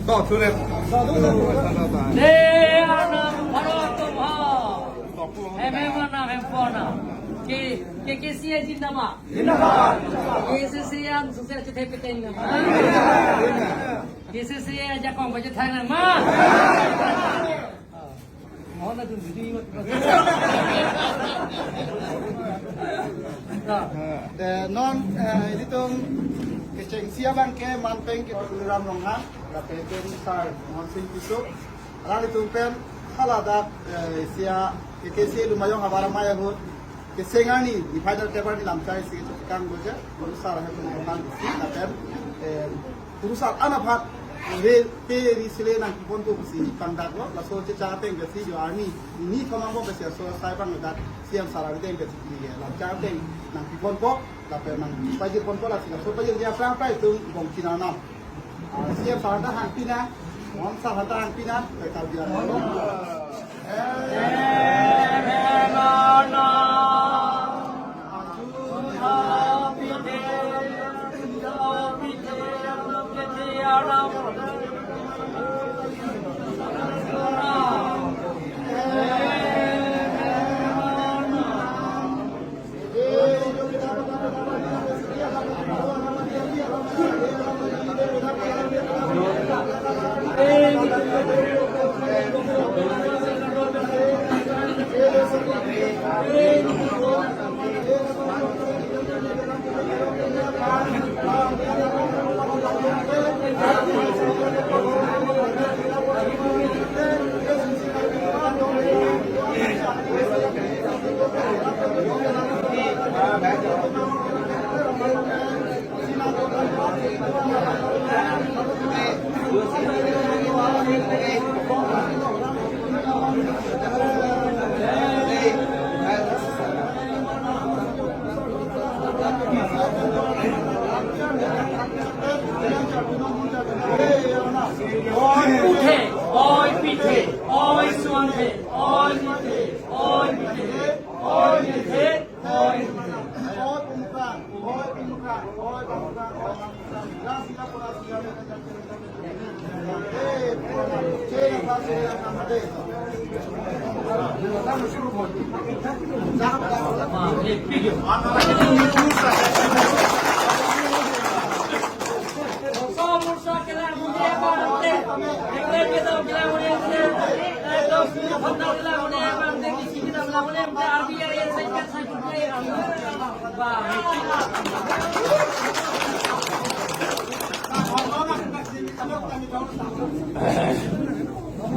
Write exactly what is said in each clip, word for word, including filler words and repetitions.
Dei Arnam, Bharat tum ha. Hem hem Arnam, hem pon na. K, KKCA zindabad. Zindabad. KCCA an sukses chethe peten nama. KCCA ajakong bajethang nama. Mohon adun video. Nah. Eh, non, eh, ilitum kechengsi abang ke manpeng ke Tuliram Ronghang, lapen pen Sar Mohan Singh Tisso. Alanglitum pen haladak, eh, isi a, KKCA Lumayong Havar Amei ahut kecheng arni, niphai nerkep arni lamchai isi kanglo je, Guru Sar ahem pen Ronghang isi, lapen, eh, Guru Sar an aphan, re, pe ri sele nangpiponpo pusi pangdaklo, laso checha ateng ke si jo arni, ni thomang bo ke si aso sai pangdak, CEM Sar ateng ke si, eh, lamchai ateng nangpiponpo, lapen nangpajirponpo lasi, laso pajir dia prang prai tum bong china nam. Ah, CEM Sar ta hangpi na, Mohan Sar ta hangpi na, pe kal dia. Oi uthe, oi pithe, oi suangthe, oi nithe, oi pithe, oi nithe, oi nithe.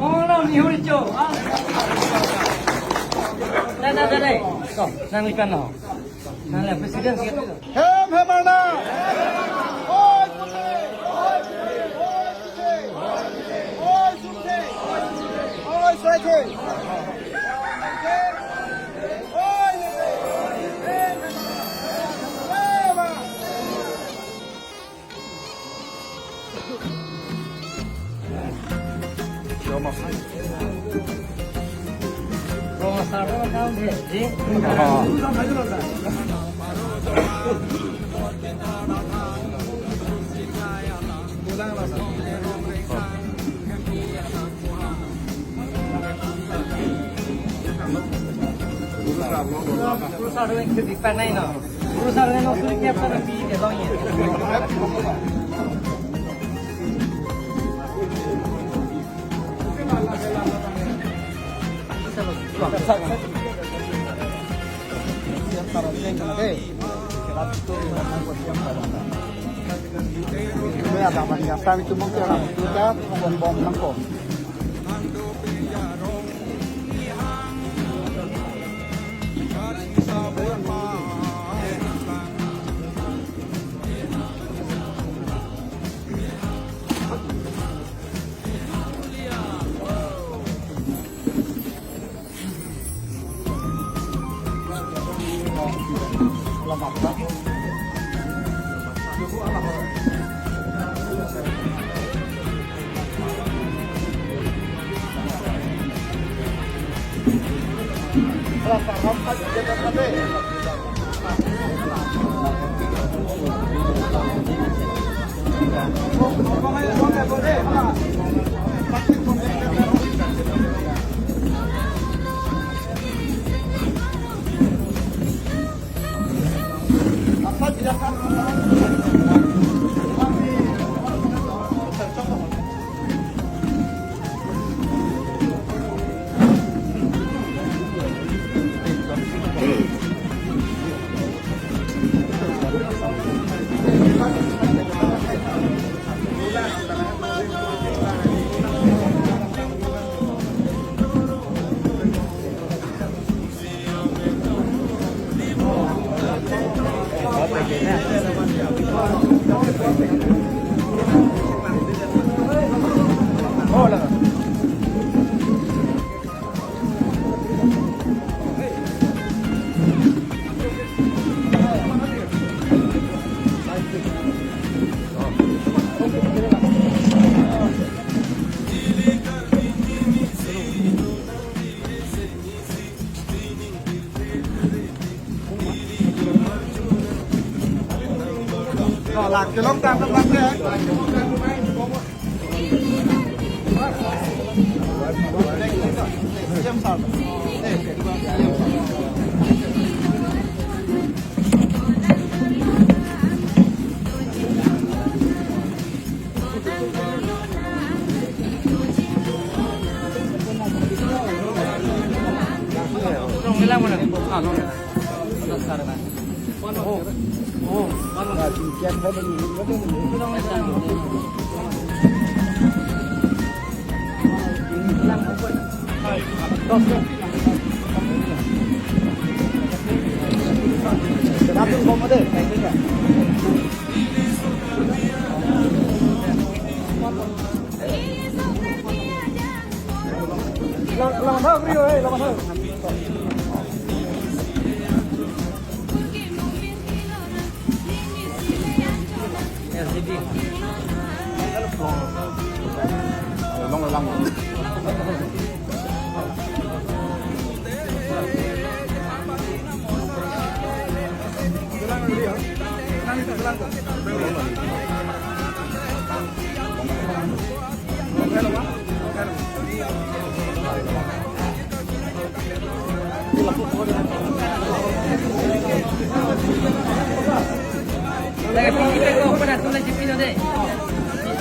Oh, no, ni huri cho. Ah. Dai, dai, dai, dai. So, nang ikan no. Nang le president siya. Hem hem Arnam. Oi pute. Oi pute. Oi pute. Oi sumthe. Oi sumthe. Oi sumthe. Oi pute. Oi pute. Guru Sar ring ke dipak nai no. Guru Sar ring no suri kep sana pi de long ye.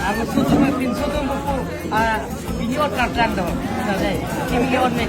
Ako susu ma pinso tong ko, ah, bini ot kartang to. Tade, kimi ot me.